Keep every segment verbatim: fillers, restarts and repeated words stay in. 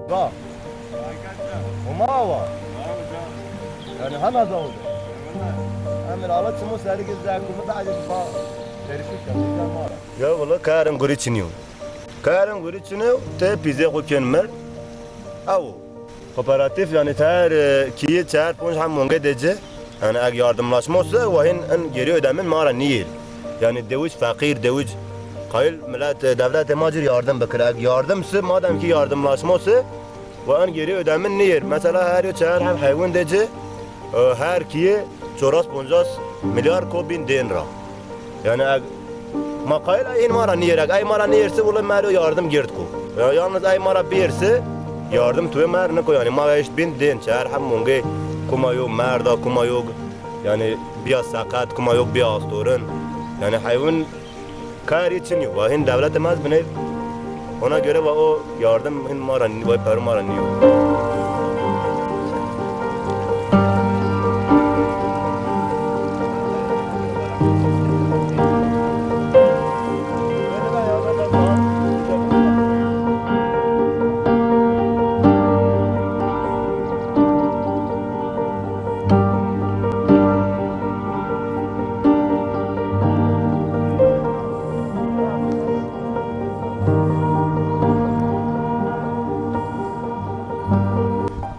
Va. Homa wa. Yani hema da oldu. Emir ala çimo sergi zekumu da acı ba. Perişik ya, bir mara. Ya valla karın guri çiniyo. Karın guri çiniyo, te pize ko ken mer. Awo. Kooperatif yani ter, e, kiyi çer ponc hem monge de ci. Yani eg yardımlaşma olsa, wa hin en geri ödemin mara niyir. Yani dewic fakir, dewic qayil millet, e, devlet ma cir yardım bikir. Eg yardım si, madem ki yardımlaşma olsa, wa en geri ödemin niyir. Mesela her yo çer hem heyvun de ci, e, her kiyi çoras poncas milyar ko bin dên ra. Yani eg ma qayil ey ma ra niyêr, eg ey ma ra niyêrse, wulay mer yo yardım gird ku. Ya, yalnız ey ma ra biyêrse, yardım tuê mer niko. Yani ma eşt bin dên, çer hem mongê, kuma yo merda, kuma yo, yani biya seqet, kuma yo biya astorin. Yani heyvun karî çin yo. Wa hin devlet ma ez binê, ona göre wa o yardım hin ma ra ni-, wa peru ma ra niyo.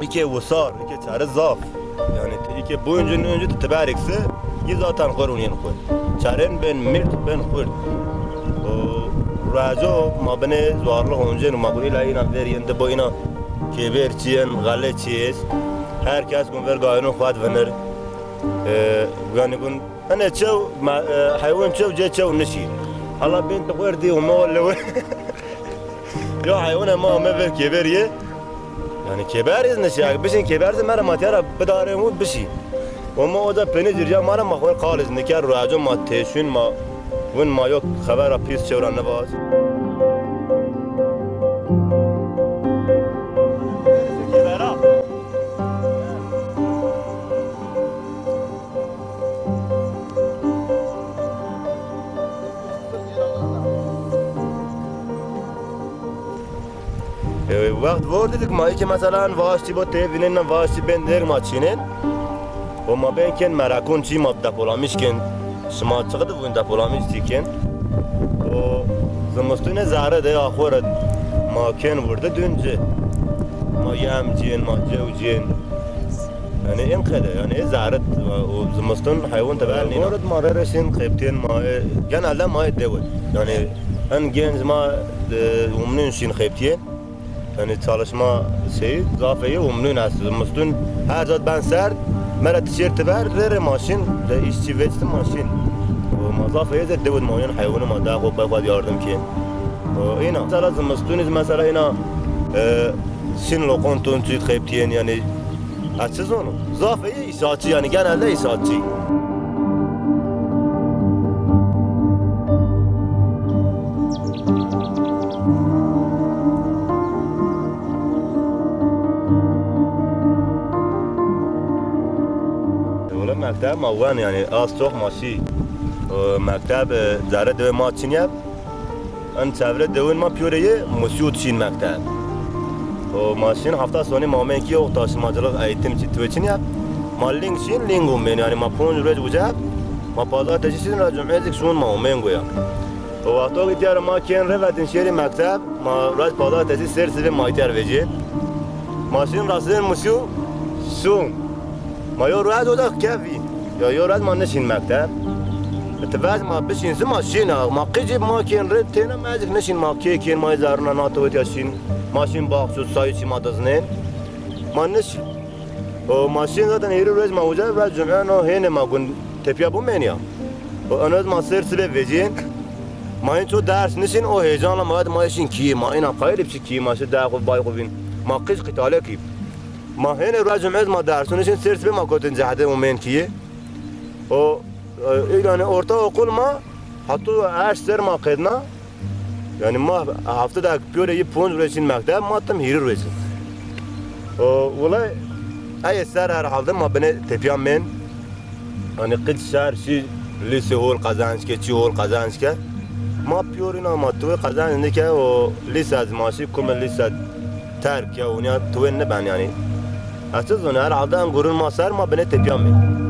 Îkê wisar, îkê çare zaf. Yani ti îkê boyuncu nuncu ti tiberêk se, yî zaten xo ronîyen xo. Çarên bên mirt, bên xurt. O rueco ma binê zuarlix oncên û ma gunî la îna ver yên di bo îna kêber çi yên, xele çi êst. Her kes gun ver gayonun xwet vinir. E, yani gun Hene çew, ma, e, heywan çew, cê çew nişî. Hala bin ti xwerdî û ma lewe. Ya heywan ma ame ver kêber ye. Yani kêber iz nişî. Ag bişin kêber ze mera matiyara bidarên û bişî. O ma oca penî cirya mara ma xwer qal iz niker rueco ma têşun ma win ma yok xebera pîs çewra nivaz. Kêbera. E, wext vor dedik ma ki mesela vaştî bo tê vînên na vaştî bên der ma çînên. O ma bên kên merakon çî ma depolamiş kên. Şima çiqi di vûn depolamiş çî kên. O zimistûnê zerre de axore ma kên vurdi dûn ci. Ma yem cîn, ma cew cîn. Yani en qede, yani ê zarit, o zimiston heywan teber nîna. Orad ma re re şin qeptiyên ma, e, genelde ma ê dewid. Yani en genc ma, e, umnun şin qeptiyên. Yani çalışma şeyi, zafeyi umnun est. Zimiston her zat ben serd, mera tişêr teber, re re ma şin, de işçi veçti ma şin. O ma zafeyi de dewid ma yan heywanı ma da xo pay xo yardım ki. O ina. Mesela zimiston iz mesela ina, e, şin loqon ton çit qeptiyên yani. Ez çi zono? Zafê yê îşatçî, yanî genelde îşatçî. Wele mekteb ma wen, yanî az çok ma şî. E, mekteb, e, zerre dewê ma çinye. En çevre dewin ma piyore ye, musiyot şin mekteb. O ma şin hafta sonu ma omên ki o taşımacılık eğitim çi tuê çin ya. Ma ling şin, ling omên, yani ma ponc roj uca, ma pazartesi şin ra cumê zik şun ma omên goya. O wexto ki diyar ma kên revetin şêrî mekteb, ma roj pazartesi ser sibê ma ihtiyar vecî. Ma şin rastên musiyo şun. Ma yo roj oda kevî. Ya yo roj ma nişîn mekteb. Ti vez ma bişîn si ma şîn a. Ma qicî ma kên ri têna ma ezik nişîn ma kê kên ma zaruna nato wet ya şîn. Ma şîn baxço sayı çi ma diznên. Ma nişîn. O ma şîn zaten hêrî roj ma uca, roj cum'e no hêne ma gun tepya bumên ya. O en roj ma ser sibê vecîn. Ma în ço ders nişîn o heyecanla ma ma şîn kî ma ina qayilî biçi kî ma şi da xo bay xo vîn. Ma qic qitale kî. Ma hênê ruecê cumê ma dersûnê şin sêr sibê ma kotin cehde û mênkiyê. O, e, yani ortaokul ma hatta eşt ser ma qedna. Yani ma hafte de piyore yî ponc ruecê şin mekteb, ma tim hîrî ruecê. O, wele ey ser herhalde ma binê tepya mên. Hani qid şer şî lise hol qazanç ke, çi hol qazanç ke. Ma piyorîna ma tuwê qazanç nike o lise ez ma şî kume lise Terk ya, unya tuwên niben yanî. Ez çi zonî, herhalde en gurûn ma ser, ma binê tepîya mê.